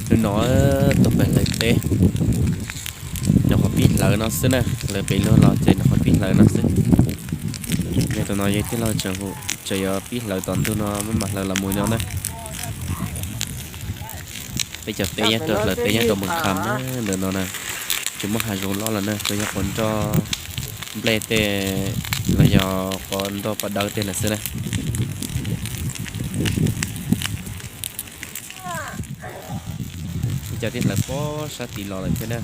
Hnub no tuaj pem hlawv teb, nyob qhov pib hlawv no xwb na, hlawv pem luag los ces nyob qhov pib hlawv no xwb. Yog tus no yog tij laug Tsav Hum, tseem yuav pib hlawv tom ntug no maj mam hlawv los mus nyob na. Peb cov teb nyob rau hlawv teb nyob rau Moos Kham na, ntawm no na, tsis muaj hav zoov loj lawm na, tsuas yog quav nroj nplej tej los yog quav nroj paj dawb tej lawm xwb na. Cov tij hlawv pob sab tid los lawm thiab na.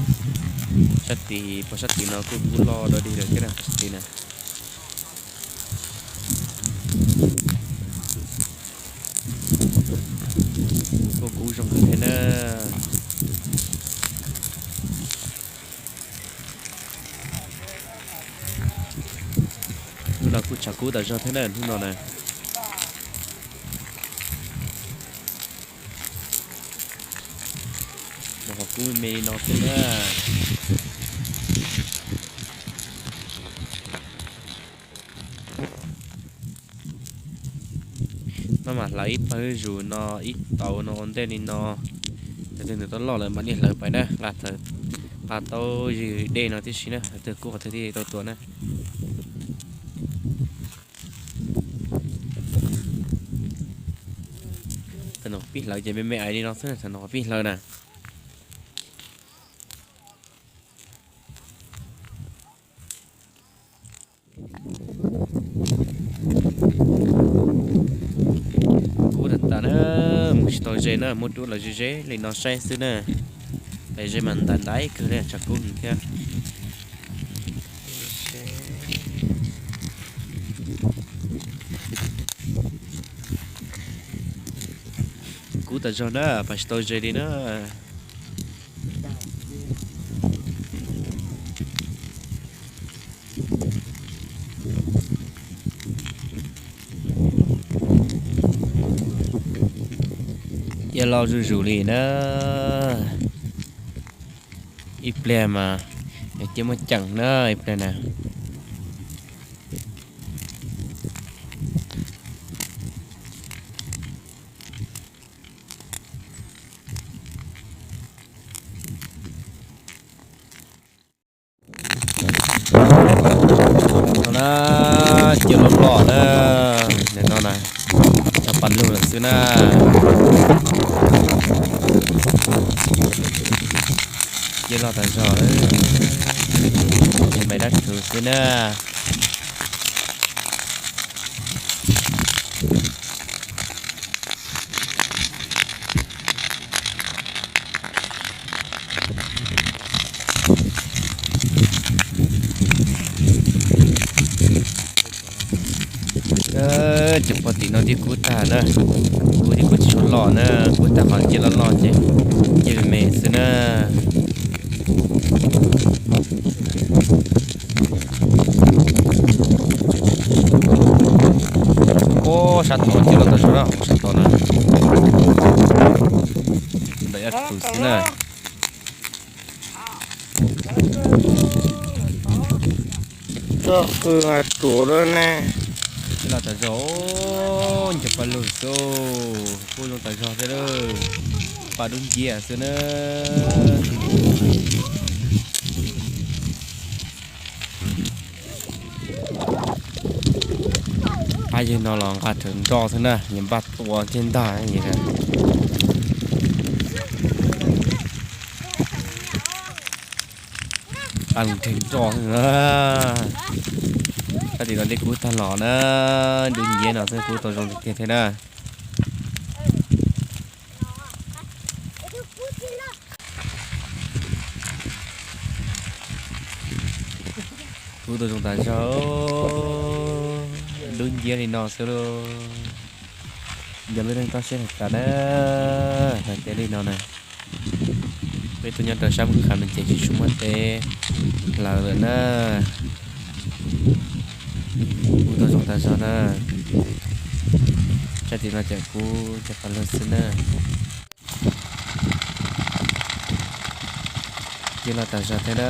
Sab tid, pob sab tid no kuj kub loj dua dig lawm thiab na, pob sab tid na. Kuj kub zoo kawg thiab na. Hnub no kuj tshav kub tas zog thiab na hnub no na. Nws ho kub me me li no thiab na. Maj mam hlawv ib pawg zuj zus no ib tauv no ua ntej li no. Thaum twg nws tau loj lawm mam li hlawv pais na, nqa tau ywg dej no tib si na, thaum twg kub qhov twg thiaj tau tua na. Thaum no pib hlawv ces me me ais li no xwb, thaum no pib hlawv na. Kub tag tas na, mus tsis tau ze na, muab rub los ze ze li no saib xwb na. Ze mas ntais ntais kawg li, tshav kub heev thiab. Kub tas zog na, pais tsis tau ze li na. Cia loj zuj zus li na. Ib pliag mas cia muaj ceem na ib pliag na. No na, cia loj loj na, nim no na, cov pas lug lawm xwb na. Cia loj tas zog, npais dab rhuv xwb na. Cov pog tim no twb kub tag na, kub twb kub tsis tshua loj na, kub tag qhov cia loj loj ces cia me me xwb na. Ub, sab tod cia loj tas zog na, sab tod na. Ntawm yog tus xwb na. Cia loj tas zog, ncaws paj lug xwb, kub zoo tas zog thiab lawm. Paj dub nciab xwb na. Pab yawg no los nqa rhawv nroj xwb na, nyias npaj tua thiab ntag. Nqa rhawv nroj xwb na. Sab tim no dej kub tag los na, dub nciab no xwb, kub tau zoo tiag tiag thiab na. Kub tau zoo tas zog, dub nciab li no xwb lauj. Yog lub neej toj siab hais tias na, hais tias li no na, peb tuaj nyob rau sab Moos Kham no ces tsis tshua muaj teb hlawv lawm na. Kub tau zoo tas zog na. Sab tim no ces kub cov paj lug xwb na. Cia loj tas zog thiab na.